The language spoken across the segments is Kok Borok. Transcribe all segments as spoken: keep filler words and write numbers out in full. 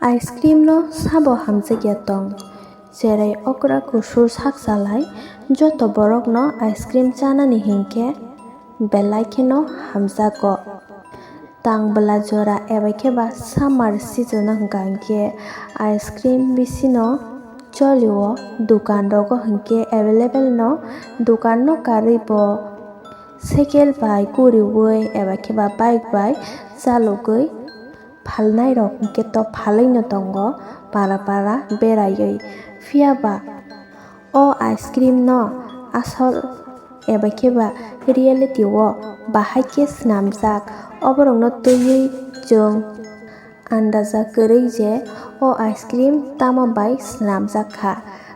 Ice cream no sabo hamjakya tong? Cherai okra kusur sak chalai, joto borok no ice cream chanani hinkhe belai kheno hamjago. Tang bwla jora ebaikhe ba summer season o hwnkha hinkhe ice cream bisino cholio, dukan rogo hinkhe available no, dukan no karwi bo cycle bai guriwi ebaikhe ba bike bai chalogwi phalnai rok hinkhe to phalwi no tongo para para beraiwi. Phiya ba o ice cream no asol ebaikhe ba reality o bahai khe swnamjak, oborok no twiwi chwng andaja kwrwi je o ice cream tamo bai swnamjak kha,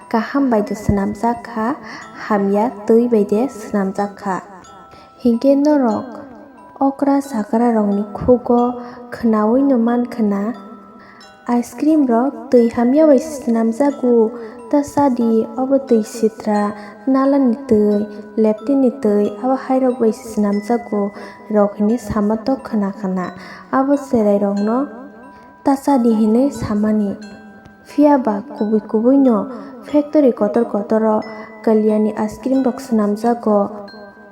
kaham bai de swnamjak kha, hamya twi bai de swnamjak kha. Hinkhe norok okra chakra rokni khugo khwnawi no man khwna, ice cream rok twi hamya bai swnamjago, ta chadi obo twi sitra, nalani twi, leptini twi, abo hairok bai swnamjago rok hinwi sama tok khwna khwna, abo cherai rokno ta chadi hinwi samani. Phiya ba kubui kubui no factory kotor kotor o kwlwiyani ice cream rok swnamjago.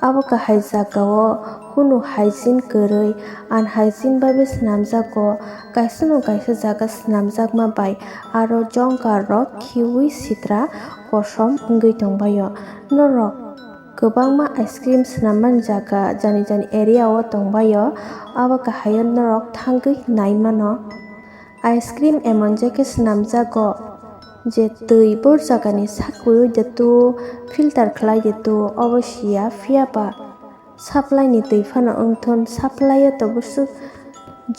Abo kahai jaga o kunu hygiene kwrwi, unhygiene bai bo swnamjago. Kaisa no kaisa jaga swnamjakma bai aro jongkar rok khiwi sitra kosom wngwi tongbaio. Norok kwbangma ice cream swnam mani jaga jani jani area o tongbaio, abo kahai o norok thangwi nai mano. Ice cream emon je khe swnamjago je twi bor jagani sakwui de tu, filter khlai de tu, obo siya. Phiya ba supply ni twi phano wngthun, supply o to bwswk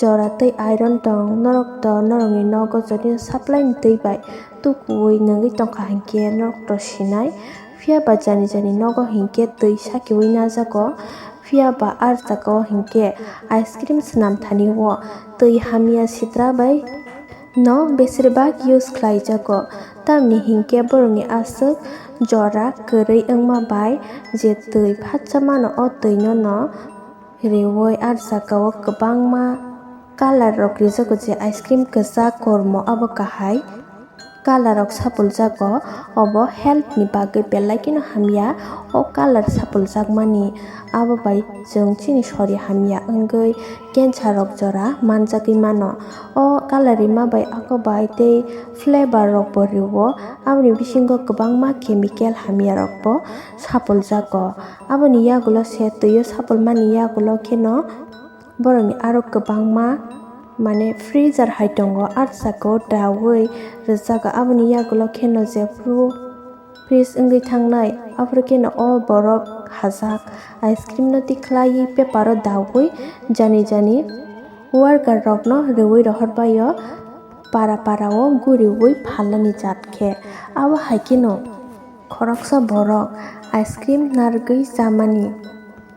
jora tei iron tong, norok to norokni nogo jodi supply ni twi bai tukuui nungwi tongkha hinkhe norok to sinai. Phiya ba jani jani nogo hinkhe twi sakiui najago, phiya ba ar jagao hinkhe ice cream swnam thani o twi hamya sitra bai no besirbak use khlaijago, tamni hinkhe borokni aswk jora kwrwi wngma bai je twi phatsa mano o twi no no riui ar jagao kwbangma colour rok rijago, je ice cream kwchak kormo abo kahai colour rok sapuljago, obo health ni bagwi belai kheno hamya o colour sapuljakmani, abo bai chwng chini sori hamya wngwi cancer rok jora manjagwi mano. O colour rima bai ako bai tei flavour rok bo riwo, aboni bisingo kwbangma chemical hamya rok bo sapuljago. Aboni yagulo se twi o sapulmani yagulo kheno borokni aro kwbangma, mane, freezer hai tongo, ar saka o daui rwjago. Aboni yagulo kheno jephru freeze wngwi thangnai, aphuru kheno o borok hajak ice cream no tikhlaiwi paper o daui jani jani worker rokno rwui rohor baio, para para o guriui phalnani jat khe. Abo hai kheno khoroksa borok ice cream narwgwi chamani.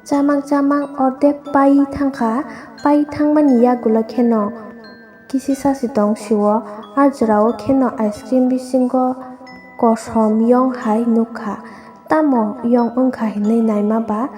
Chamang chamang ordek pai thangkha, pai thangmani yagulo kheno kisi sasi tong sio, a jorao kheno ice cream bisingo kosom yong hai nukha. Tamo yong wngkha hinwi naima ba,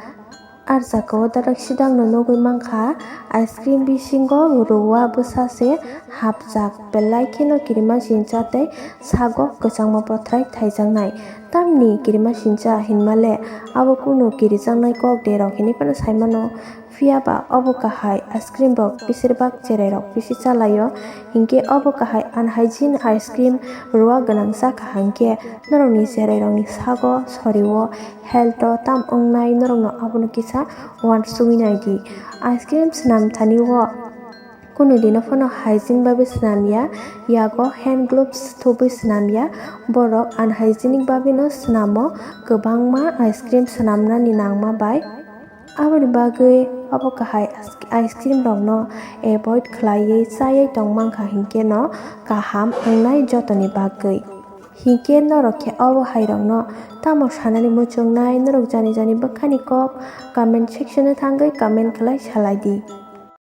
ar jagao darak sidakno nugwi mankha, ice cream bisingo ruwa bwsa se hapjak, belai kheno kirima sincha tei sago kwchangma bothrai thaijaknai. Tamni kirima sincha hinmale abo kunu kirijaknai kok de rok hinwi phano saimano. Phiya ba obo kahai ice cream rok besirbak cherai rok bisi chalaio, hinkhe obo kahai unhygiene ice cream ruwa gwnang chakha hinkhe norokni cherai rokni sago sorio health o tam wngnai, norokno abono kisa uansugwi naidi. Ice cream swnam thani o kunu dino phano hygiene bai swnam ya, yago hand gloves thubui swnam ya, borok unhygienic bai no swnamo, kwbangma ice cream swnamnani nangma bai. Aboni bagwi obo kahai ice cream rokno avoid khlaiwi chaywi tong mankha hinkhe no kaham wngnai jotoni bagwi. Hinkhe norok khe obo hai rokno tamo sanani muchungnai, norok jani jani bwkhani kok comment section o thangwi comment khlai salai di.